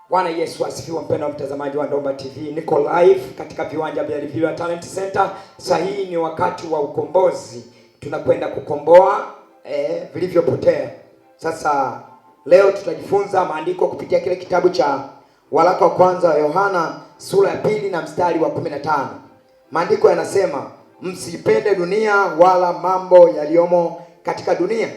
Bwana Yesu asifiwe. Mpendwa mtazamaji wa Ndomba TV, niko live katika viwanja vya Liviwa Talent Center. Sasa hii ni wakati wa ukombozi, tunakwenda kukomboa vilivyopotea. Sasa leo tutajifunza maandiko kupitia kile kitabu cha waraka wa kwanza wa Yohana sura ya 2 na mstari wa 15. Maandiko yanasema, msipende dunia wala mambo yaliyomo katika dunia.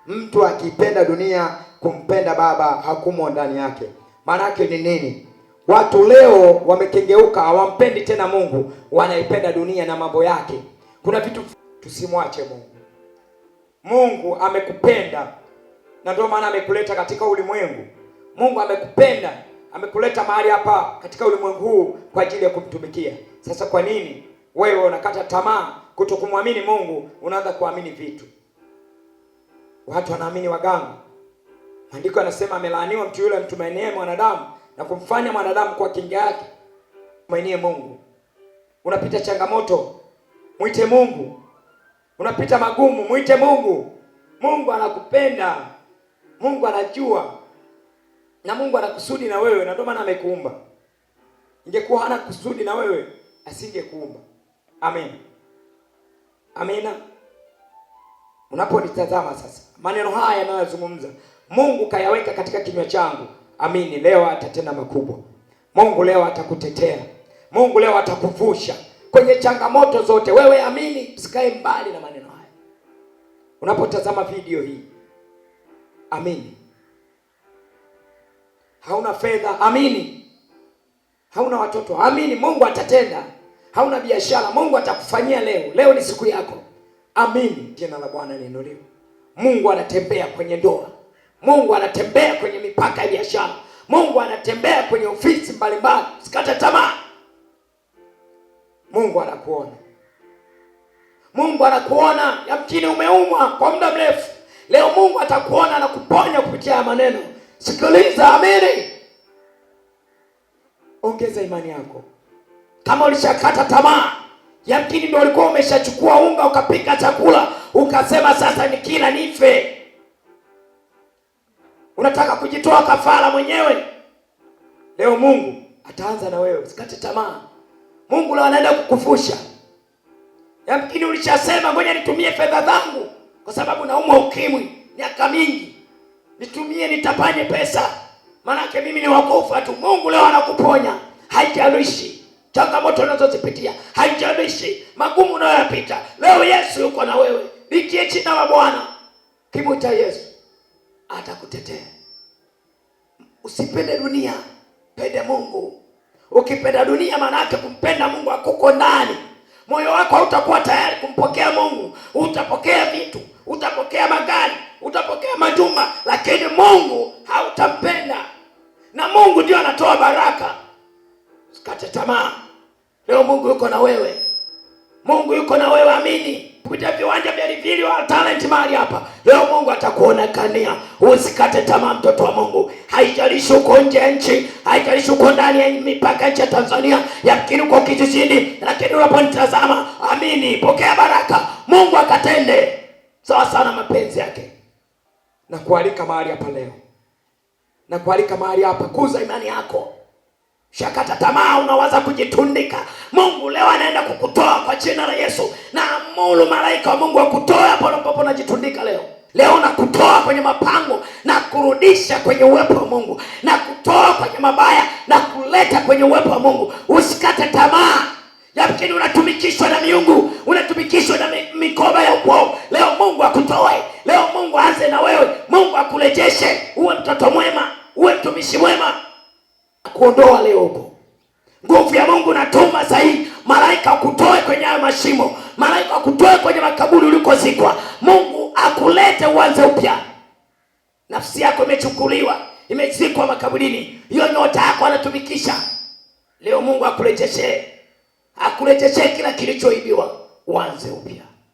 Mtu akipenda dunia, kumpenda Baba hakumo ndani yake. Maana yake ni nini? Watu leo wamekengeuka, hawampendi tena Mungu, wanaipenda dunia na mambo yake. Kuna vitu tusimwache Mungu. Mungu amekupenda na ndio maana amekuleta katika ulimwengu. Mungu amekupenda, amekuleta mahali hapa katika ulimwengu huu kwa ajili ya kumtumikia. Sasa kwa nini wewe unakata tamaa kutokumwamini Mungu, unaanza kuamini vitu? Watu wanaamini waganga. Maandiko yanasema amelaaniwa mtu yule amtumainie mwanadamu na kumfanya mwanadamu kuwa kinga yake. Tumainie Mungu. Unapita changamoto, mwite Mungu. Unapita magumu, mwite Mungu. Mungu anakupenda. Mungu anajua. Na Mungu ana kusudi na wewe, na ndio maana amekuumba. Ingekuwa hana kusudi na wewe, asingekuumba. Amen. Amina. Unaponitazama sasa, maneno haya yanayozungumza Mungu kayaweka katika kinywa changu. Amini, leo atatenda makubwa. Mungu leo atakutetea. Mungu leo atakuvusha kwenye changamoto zote. Wewe amini, usikae mbali na maneno haya. Unapotazama video hii, amini. Hauna fedha, amini. Hauna watoto, amini, Mungu atatenda. Hauna biashara, Mungu atakufanyia leo. Leo ni siku yako. Amini. Jina la Bwana liinuliwe. Mungu anatembea kwenye ndoa. Mungu anatembea kwenye mipaka ya biashara. Mungu anatembea kwenye ofisi mbalimbali. Usikate tamaa. Mungu anakuona. Mungu anakuona. Yamkini umeumwa kwa muda mrefu. Leo Mungu atakuona na kuponya kupitia maneno. Sikiliza, amini. Ongeza imani yako. Kama ulishakata tamaa, yamkini ndio ulikuwa umeshachukua unga ukapika chakula, ukasema sasa nikila nife. Unataka kujitoa kafara mwenyewe. Leo Mungu ataanza na wewe. Usikate tamaa. Mungu leo anaenda kukufusha. Yamkini ulishasema ngoja nitumie fedha zangu kwa sababu naumwa ukimwi miaka mingi, nitumie nitapanye pesa, maanake mimi ni wakufa tu. Mungu leo anakuponya. Haijalishi changamoto unazozipitia, haijalishi magumu unayoyapita, leo Yesu yuko na wewe. Litie jina la Bwana, kimwita Yesu atakutetea. Usipende dunia, pende Mungu. Ukipenda dunia, maana yake kumpenda Mungu hakuko ndani. Moyo wako hautakuwa tayari kumpokea Mungu. Utapokea vitu, utapokea magari, utapokea majumba, lakini Mungu hautampenda. Na Mungu ndio anatoa baraka. Usikate tamaa. Leo Mungu yuko na wewe. Mungu yuko na wewe, amini. Kupitia viwanja vya Liviwa Talent mahali hapa, leo Mungu atakuonekania. Usikate tamaa, mtoto wa Mungu. Haijalishi uko nje ya nchi, haijalishi uko ndani ya mipaka nchi ya Tanzania, yamkini uko kijijini, lakini unaponitazama, amini, pokea baraka. Mungu akatende sawa sana mapenzi yake. Nakualika mahali hapa leo, nakualika mahali hapa, kuza imani yako. Shakata tamaa, unawaza kujitundika. Mungu leo anaenda kukutoa kwa jina la Yesu. Na amuru malaika wa Mungu akutoe hapo ambapo unajitundika leo. Leo nakutoa kwenye mapango na kurudisha kwenye uwepo wa Mungu, na kutoa kwenye mabaya na kuleta kwenye uwepo wa Mungu. Usikate tamaa. Yamkini unatumikishwa na miungu, unatumikishwa na mikoba ya ukoo. Leo Mungu akutoe. Leo Mungu aanze na wewe. Mungu akurejeshe, uwe mtoto mwema, uwe mtumishi mwema. Kuondoa leo huko. Nguvu ya Mungu natuma sasa hii malaika akutoe kwenye hayo mashimo, malaika akutoe kwenye makaburi ulikozikwa. Mungu akulete uanze upya. Nafsi yako imechukuliwa, imezikwa makaburini. Hiyo nyota yako anatumikisha. Leo Mungu akurejeshe. Akurejeshe kila kilichoibiwa, uanze upya.